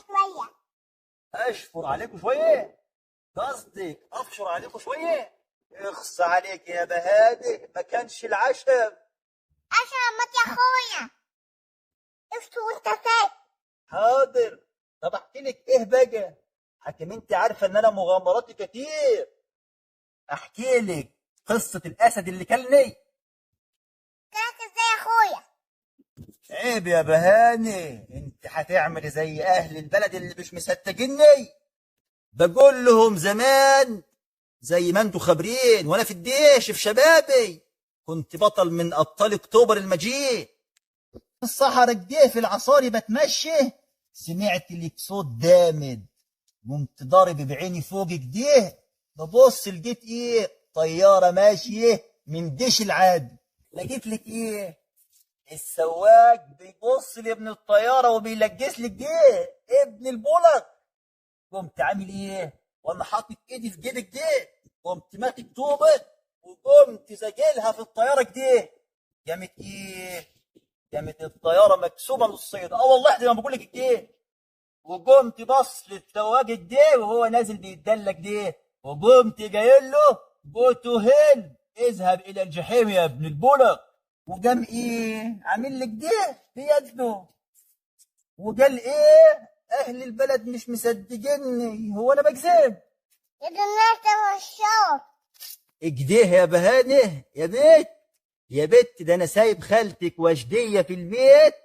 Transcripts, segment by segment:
علينا شوية. اشفر عليكم شوية؟ قصدك افشر عليكم شوية؟ اخص عليك يا بهادي، ما كانش العشم. عشان مات يا اخويا. افطر وانت ساكت. حاضر. طب احكي لك ايه بقى؟ حكم انت عارفه ان انا مغامراتي كتير. احكي لك قصة الاسد اللي كلني. كلك ازاي يا اخويا؟ عيب يا بهاني، انت هتعمل زي اهل البلد اللي مش مصدقيني. بقول لهم زمان زي ما انتوا خابرين وانا في الجيش في شبابي كنت بطل من ابطال اكتوبر المجيد. في الصحراء كده في العصاري بتمشي، سمعت لك صوت جامد، قمت ضارب بعيني فوق كده، ببص لقيت ايه؟ طيارة ماشية من جيش العادي. لقيت لك ايه؟ السواق بيبص لابن الطيارة وبيلجس لك كده ابن البلط. قمت عامل ايه؟ وانا حاطط ايدي في جيبي كده، قمت ماسك طوبة وقمت سجلها في الطيارة كده. قامت ايه؟ قامت الطيارة مكسوبه نصين. اه والله زي ما بقول لك كده. وقمت بص للسواق كده وهو نازل بيتدلك كده، وقمت جاي له go to hell، اذهب الى الجحيم يا ابن البلط. وقام ايه؟ عامل لك كده بيده، وقال ايه؟ اهل البلد مش مصدقيني، هو انا بكذب؟ يا الناس والشوط. اجديه يا بهانه يا بيت يا بت، ده انا سايب خالتك وجديه في البيت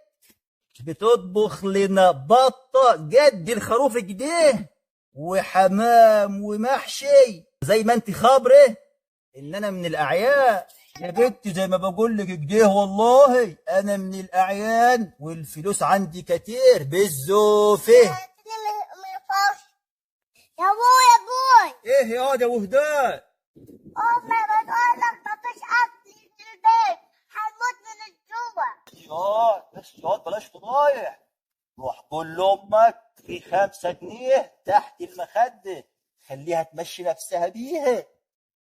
بتطبخ لنا بطه جد الخروف كده وحمام ومحشي، زي ما انت خابره ان انا من الاعيان يا بت. زي ما بقول لك كده والله انا من الاعيان والفلوس عندي كتير بالزوفه. من الفرش يا ابوي يا ابوي. ايه يا واد يا وهدان؟ امي بتقول لك مفيش اكل في البيت، هنموت من الجوع. يا بس يا بلاش فضايح، روح قول لامك في 5 جنيه تحت المخدة، خليها تمشي نفسها بيها.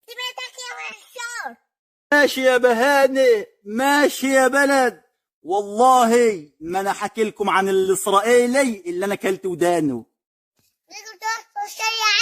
سمعتك يا وحشار. ماشي يا بهاني، ماشي يا بلد. والله ما انا حكي لكم عن الاسرائيلي اللي انا كلت ودانه. لازم تروح الشارع.